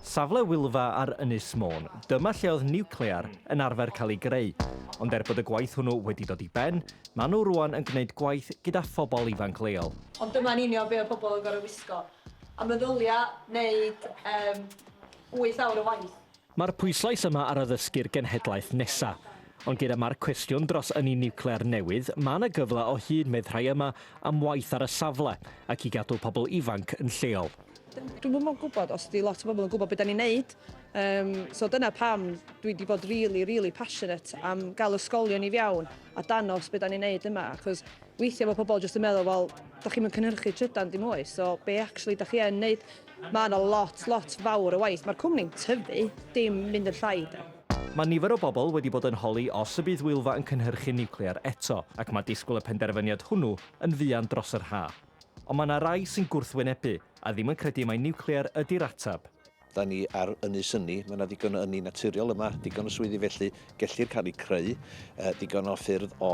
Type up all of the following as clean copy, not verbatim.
Safle Wylfa ar Ynys Môn, dyma lle oedd niwclear yn arfer cael ei greu. Ond er bod y gwaith hwnnw wedi dod i ben, maen nhw rŵan yn gwneud gwaith gyda phobl ifanc leol. Ond dyma'n union be oedd pobl yn gorfod wisgo. A meddylia wneud yym wyth awr o waith. Mae'r pwyslais yma ar addysgu'r genhedlaeth nesa'. Ond gyda mae'r cwestiwn dros ynni niwclear newydd, mae 'na gyfle o hyd medd rhai yma am waith ar y safle, ac i gadw pobl ifanc yn lleol. Dwi'm yn gwybod os 'di lot o bobl yn gwybod be da ni'n neud. Um, so dyna pam dwi wedi bod really, really passionate am gael ysgolion i fewn a danos be da ni'n neud yma. Achos weithiau mae pobl jyst yn meddwl, wel, da chi'n mynd cynhyrchu trydan dim mwy, so be actually da chi yn neud? Mae yna lot, lot fawr o waith. Mae'r cwmni'n tyfu, dim mynd yn llai. De. Mae nifer o bobl wedi bod yn holi os y bydd Wylfa yn cynhyrchu niwclear eto, ac mae disgwyl y penderfyniad hwnnw yn fuan dros yr ha'. Ond mae 'na rai sy'n gwrthwynebu, a ddim yn credu mai niwclear ydi'r ateb. Da ni ar Ynys Ynni, mae yna ddigon o ynni naturiol yma, digon o swyddi felly gellir cael eu creu, digon o ffyrdd o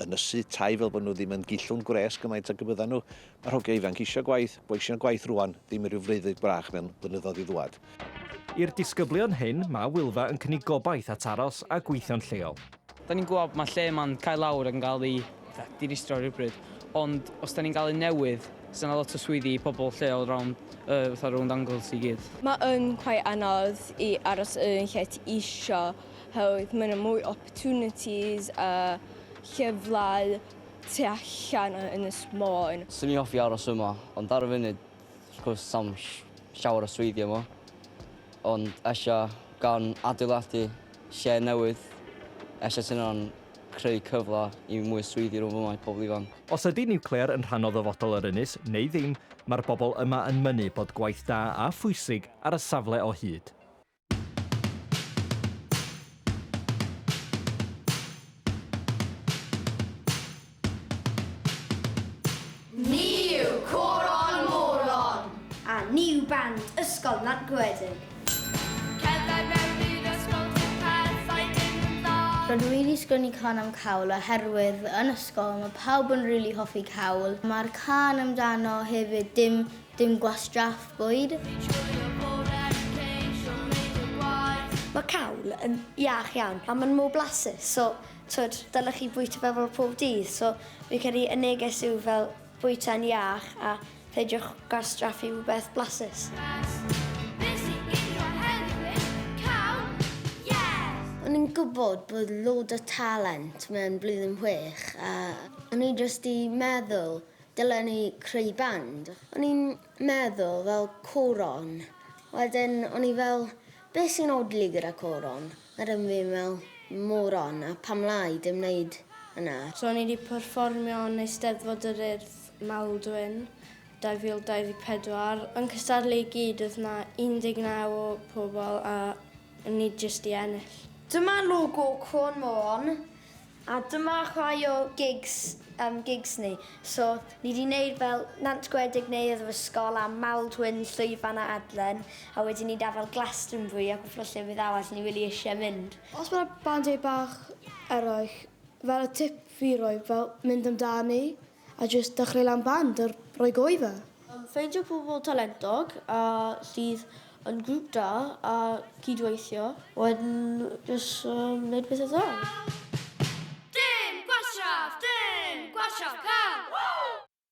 ynysu tai fel bod nhw ddim yn gillwng gwres gymaint ag y byddan nhw. Mae'r hogiau ifanc eisiau gwaith, eisiau gwaith rwan, ddim rhyw freuddwyd brach mewn blynyddoedd i ddwad. I'r disgyblion hyn, mae Wylfa yn cynnig gobaith at aros a gweithio'n lleol. Da ni'n gwybod mae lle yma'n cael lawr ac yn cael ei fatha dinistrio rhywbryd, ond os da ni'n gael un newydd, sa 'na lot o swyddi i pobl lleol rownd, yy, fatha rownd Anglesey i gyd. Mae yn quite anodd i aros yn lle ti isio, oherwydd mae 'na mwy opportunities a chyflau tu allan o Ynys Môn. Swn i'n hoffi aros yma, ond ar y funud, wrth gwrs, sa'm llawer o swyddi yma. Ond ella gan adeiladu lle newydd, ella sy'n hynna'n creu cyfle i mwy o swyddi rhwng fyma i pobl ifanc. Os ydy niwclear yn rhan o ddyfodol yr ynys, neu ddim, mae'r bobl yma yn mynnu bod gwaith da a phwysig ar y safle o hyd. Ni yw Coron Moron! A ni yw band Ysgol Nantgwedig. Cerdded mewn i'r ysgol dyw pethau ddim yn dda. Rydw i 'di sgwennu cân am cawl oherwydd yn ysgol mae pawb yn rili hoffi cawl. Mae'r cân amdano hefyd dim dim gwastraff bwyd. Fi'n trulio bore'n ceisio gwneud y gwaith. Mae cawl yn iach iawn a mae'n mor blasus so Twod, dylech chi bwyta fe fel pob dydd, so fi'n credu y neges yw fel bwyta'n iach a peidiwch gwastraffu rhywbeth blasus. O'n i'n gwybod bod loads o talent mewn blwyddyn chwech a o'n i jyst 'di meddwl dylen ni creu band. O'n i'n meddwl fel coron, wedyn o'n i fel beth sy'n odli gyda coron? Wedyn fi'n meddwl moron a pam lai dim neud yna. So o'n i 'di perfformio yn Eisteddfod yr Urdd Maldwyn 2024. Yn cystadlu i gyd oedd 'na 19 o pobl a o'n i jyst 'di ennill. Dyma logo Corn Moron. A dyma rhai o gigs um, gigs ni. So, ni wedi wneud fel Nant Gwedig Neuadd yr Ysgol a Maldwyn, Llwyfan a Adlen, a wedyn ni da fel Glastonbury a cwpl o llefydd arall ni rili eisiau mynd. Os mae bandiau bach eraill, fel y tip fi roi, fel mynd amdani a jyst dechrau lan band a rhoi go i fe. Ffeindio pobl talentog a sydd yn grŵp da a cydweithio, wedyn jyst um, wneud pethau dda.